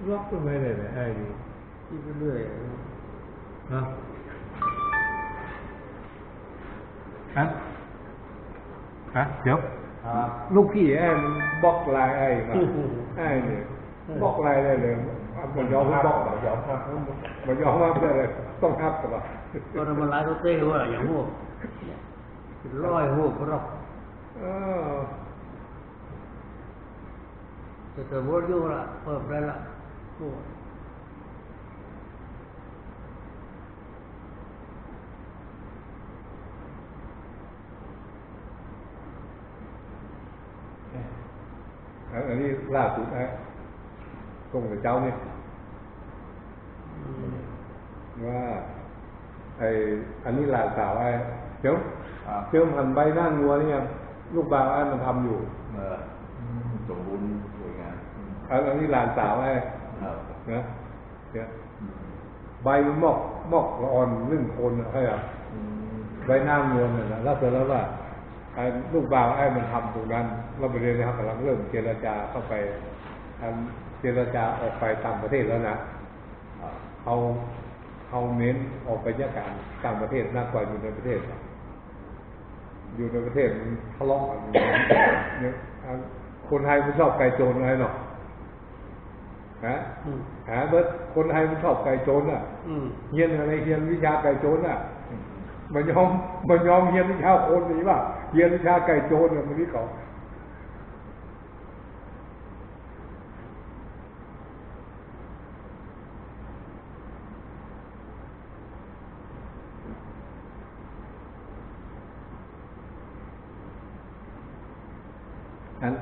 ບລັອກໄປເລີຍແຫຼະ ອ້າຍນີ້ ຄິດໄປເລື້ອຍ. ຮະ? ຮະ? ຮະ? ດຽວ ລູກພີ່ອ້າຍມັນບລັອກລາຍອ້າຍມາ ອ້າຍນີ້ບລັອກລາຍໄດ້ເລີຍ ບໍ່ຍອມຮັບ ບໍ່ຍອມຮັບ ບໍ່ຍອມຮັບໄດ້ເລີຍ ຕ້ອງຮັບຕະຫຼອດ. ຕອນນັ້ນມັນຫຼາຍກວ່າເຕະຫົວ ຢາກຮູ້ ເປັນຮ້ອຍຮູບພຸ້ນດອກ. ເອີ ແຕ່ ແຕ່ບໍ່ຢູ່ລະ ເປີດໄດ້ລະ. ອັນ ອັນນີ້ລ່າສຸດ ອ້າຍ ສົ່ງໃຫ້ເຈົ້ານີ້ ອືມ ວ່າ ໄອ້ ອັນນີ້ຫຼານສາວອ້າຍ ເຈົ້າ ອ່າ ເຈົ້າຫັ້ນໃບໜ້າງົວນີ້ ລູກບ່າວອ້າຍມັນທຳຢູ່ ເອີ ອືມ ສົມບູນສວຍງາມ ອືມ ອັນ ອັນນີ້ຫຼານສາວອ້າຍ ເອີ ນະ ອືມ ໃບມັນໝອກ ໝອກລະອ່ອນໜຶ່ງຄົນນະ ເຂົ້າໃຈ ອືມ ໃບໜ້າງົວນັ້ນນະ ແລ້ວເພິ່ນວ່າ ອັນ ລູກບ່າວອ້າຍມັນທຳຕົງນັ້ນ ແລ້ວປະເດັນນີ້ເຮົາກຳລັງເລີ່ມເຈລະຈາເຂົ້າໄປ ອັນ ເຈລະຈາອອກໄປຕ່າງປະເທດແລ້ວນະ ເຮົາ ເຮົາເນັ້ນອອກໄປຈັດການຕ່າງປະເທດໜັກກວ່າຢູ່ໃນປະເທດ ຢູ່ໃນປະເທດມັນທະເລາະກັນ ຄົນໄທມັນຊອບໄກ່ໂຈນ ອ້າຍເນາະ ຮະ ອືມ ຫາເບິດ ຄົນໄທມັນຊອບໄກ່ໂຈນນະ ອືມ ຮຽນອັນໃດ ຮຽນວິຊາໄກ່ໂຈນນະ ອືມ ບໍ່ຍອມ ບໍ່ຍອມຮຽນວິຊາຄົນນີ້ວ່າ ຮຽນວິຊາໄກ່ໂຈນນະ ມື້ນີ້ເຂົາ ອັນ